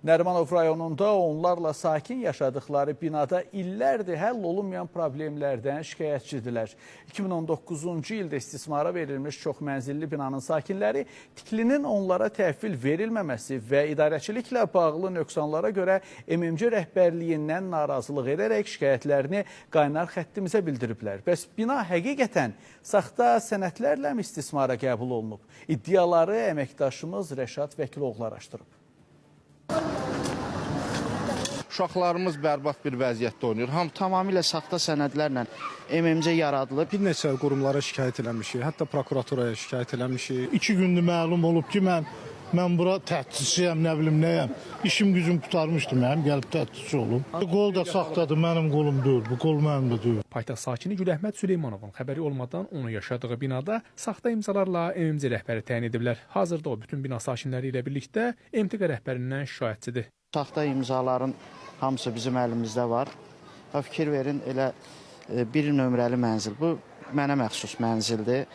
Nərimanov rayonunda onlarla sakin yaşadıkları binada illərdir həll olunmayan problemlərdən şikayətçidirlər. 2019-cu ildə istismara verilmiş çoxmənzilli binanın sakinləri tiklinin onlara təhvil verilməməsi və idarəçiliklə bağlı nöqsanlara görə MMC rəhbərliyindən narazılıq edərək şikayətlərini qaynar xəttimizə bildiriblər. Bəs bina həqiqətən saxta sənədlərlə mi istismara qəbul olunub? İddiaları əməkdaşımız Rəşad Vəkiloğlu araşdırıb. Uşaqlarımız bərbad bir vəziyyətdə oynayır. Hamı tamamilə saxta sənədlərlə MMC yaradılıb. Bir neçə qurumlara şikayət eləmişik, hətta prokuraturaya şikayət eləmişik. 2 gündür məlum olub ki, mən bura təftişçiyəm, nə bilim nəyəm. İşim gücüm qurtarmışdı mənim, gəlib təftişçi olum. Qol da saxtadır, mənim qolum deyil, bu qol mənim də deyil. Paytaxt sakini Güləhməd Süleymanovun xəbəri olmadan onu yaşadığı binada saxta imzalarla MMC rəhbəri təyin ediblər. Hazırda o bütün bina sakinləri ilə birlikdə MTQ rəhbərindən şikayətçidir. Saxta imzaların hamısı bizim əlimizdə var. Fikir verin, elə bir nömrəli mənzil. Bu mənə məxsus mənzildir.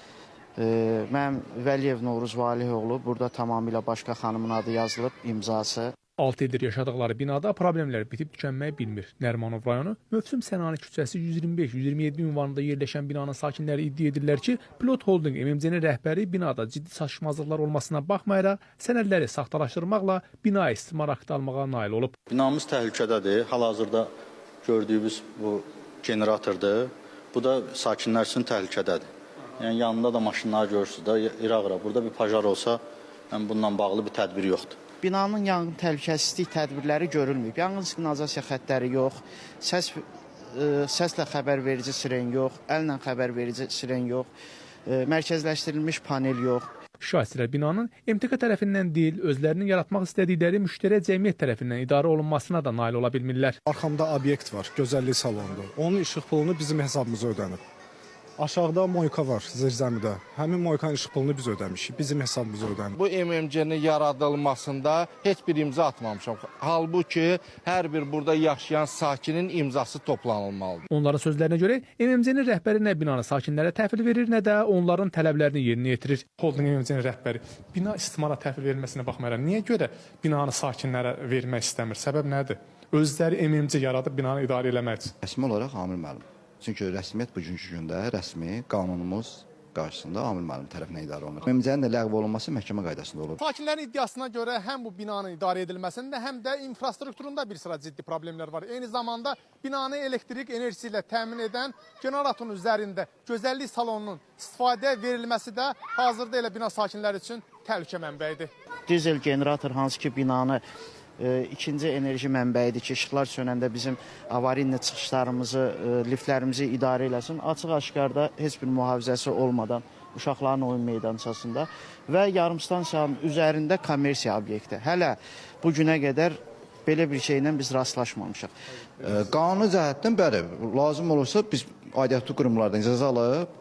Mənim Vəliyev Novruz Valihoğlu, burada tamamilə başqa xanımın adı yazılıb, imzası. 6 ildir yaşadıqları binada problemlər bitib tükənməyi bilmir. Nərimanov rayonu Mövsüm Sənani küçəsi 125-127 ünvanında yerləşən binanın sakinləri iddia edirlər ki, Pilot Holding MMC-nin rəhbəri binada ciddi çatışmazlıqlar olmasına baxmayaraq sənədləri saxtalaşdırmaqla binaya istismar aktı almağa nail olub. Binamız təhlükədədir. Hal-hazırda gördüyümüz bu generatordur. Bu da sakinlər üçün təhlükədədir. Yəni yanında da maşınlar görürsünüz də, ira-ira. Burada bir pajar olsa, yəni bununla bağlı bir tədbir yoxdur. Binanın yanğın təhlükəsizlik tədbirləri görülməyib. Yanğın siqnalizasiya xəttləri yox, səslə xəbər verici siren yox, əllə xəbər verici siren yox, mərkəzləşdirilmiş panel yox. Şikayətçilər binanın MTQ tərəfindən deyil, özlərinin yaratmaq istədikləri müştərək cəmiyyət tərəfindən idarə olunmasına da nail ola bilmirlər. Arxamda obyekt var, gözəllik salonudur. Onun işıq pulunu bizim hesabımıza ödənib. Aşağıda moyka var zirzəmidə. Həmin moykanın işıq pulunu biz ödəmişik, bizim hesabımıza ödənib. Bu MMC-nin yaradılmasında heç bir imza atmamışam. Halbuki hər bir burada yaşayan sakinin imzası toplanılmalıdır. Onların sözlərinə görə MMC-nin rəhbəri nə binanı sakinlərə təhvil verir, nə də onların tələblərini yerinə yetirir. Holding MMC-nin rəhbəri bina istismara təhvil verilməsinə baxmayaraq niyə görə binanı sakinlərə vermək istəmir? Səbəb nədir? Özləri MMC yaradıb binanı idarə eləmək üçün. Rəsmi olaraq Amil müəllim. Çünki rəsmiyyət bugünkü gündə rəsmi qanunumuz qarşısında Amil müəllim tərəfindən idarə olunur. MMC-nin də ləğv olunması məhkəmə qaydasında olub. Sakinlərin iddiasına görə həm bu binanın idarə edilməsində, həm də infrastrukturunda bir sıra ciddi problemlər var. Eyni zamanda binanı elektrik enerjisi ilə təmin edən generatorun üzərində gözəllik salonunun istifadəyə verilməsi də hazırda elə bina sakinləri üçün təhlükə mənbəyidir. Dizel generator hansı ki binanı ikinci enerji mənbəyidir ki, işıqlar sönəndə bizim avarinli çıxışlarımızı, liftlərimizi idarə eləsin. Açıq-aşkarda heç bir mühafizəsi olmadan uşaqların oyun meydançasında və yarımstansiyanın üzərində kommersiya obyekti. Hələ bu günə qədər belə bir şeylə biz rastlaşmamışıq. Qanuni cəhətdən bəli, lazım olursa biz aidiyyatlı qurumlardan icazə alıb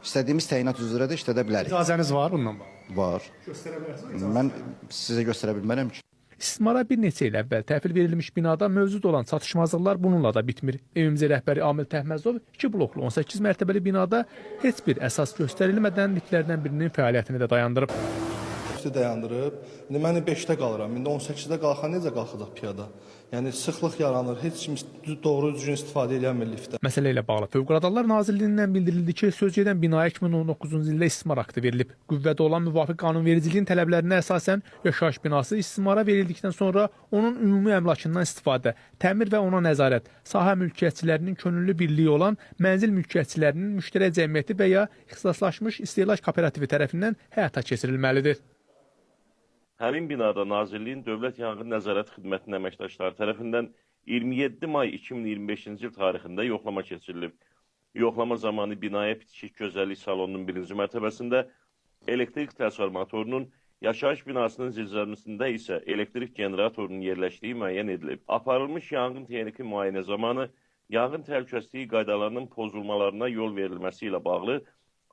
istədiyimiz təyinat üzrə də işlədə bilərik. İcazəniz var bundan bağlı? Var. Göstərə bilərsiniz? Mən sizə göstərə bilmərəm ki. İstismara bir neçə il əvvəl təhvil verilmiş binada mövcud olan çatışmazlıqlar bununla da bitmir. MMC rəhbəri Amil Təhməzov 2 bloklu 18 mərtəbəli binada heç bir əsas göstərilmədən liftlərdən birinin fəaliyyətini də dayandırıb. Lifti dayandırıb. İndi mən 5-də qalıram. İndi 18-də qalxan necə qalxacaq piyada? Yəni sıxlıq yaranır. Heç kim doğru düzgün istifadə eləmir liftdə. Məsələ ilə bağlı Fövqəladə Hallar Nazirliyindən bildirildi ki, söz gedən binaya 2019-cu ildə istismar aktı verilib. Qüvvədə olan müvafiq qanunvericiliyin tələblərinə əsasən yaşayış binası istismara verildikdən sonra onun ümumi əmlakından istifadə, təmir və ona nəzarət, sahə mülkiyyətçilərinin könüllü birliyi olan mənzil mülkiyyətçilərinin müştərək cəmiyyəti və ya ixtisaslaşmış istehlak kooperativi tərəfindən həyata keçirilməlidir. Həmin binada Nazirliyin Dövlət Yanğın Nəzarət Xidmətinin əməkdaşları tərəfindən 27 may 2025-ci il tarixində yoxlama keçirilib. Yoxlama zamanı binaya bitişik gözəllik salonunun birinci mərtəbəsində elektrik transformatorunun, yaşayış binasının zirzəmisində isə elektrik generatorunun yerləşdiyi müəyyən edilib. Aparılmış yanğın texniki müayinə zamanı yanğın təhlükəsizliyi qaydalarının pozulmalarına yol verilməsi ilə bağlı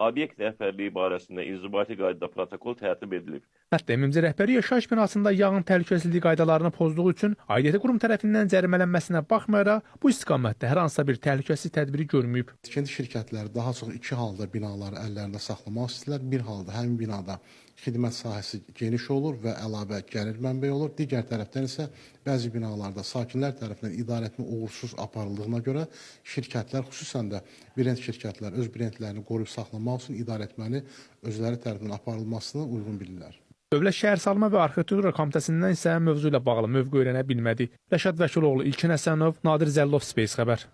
obyekt rəhbərliyi barəsində inzibati qaydada protokol tərtib edilib. Hətta MMC rəhbəri yaşayış binasında yanğın təhlükəsizliyi qaydalarını pozduğu üçün aidiyyəti qurum tərəfindən cərimələnməsinə baxmayaraq bu istiqamətdə hər hansısa bir təhlükəsizlik tədbiri görməyib. Tikinti şirkətləri daha çox iki halda binaları əllərində saxlamaq istəyirlər. Bir halda həmin binada xidmət sahəsi geniş olur və əlavə gəlir mənbəyi olur. Digər tərəfdən isə bəzi binalarda sakinlər tərəfindən idarəetmə uğursuz aparıldığına görə şirkətlər, xüsusən də brend şirkətlər öz brendlərini qoruyub saxlamaq üçün idarəetməni özləri tərəfindən aparılmasını uyğun bilirlər. Dövlət Şəhərsalma və Arxitektura Komitəsindən isə mövzu ilə bağlı mövqe öyrənə bilmədik. Rəşad Vəkiloğlu, İlkin Həsənov, Nadir Zəllov, Space xəbər.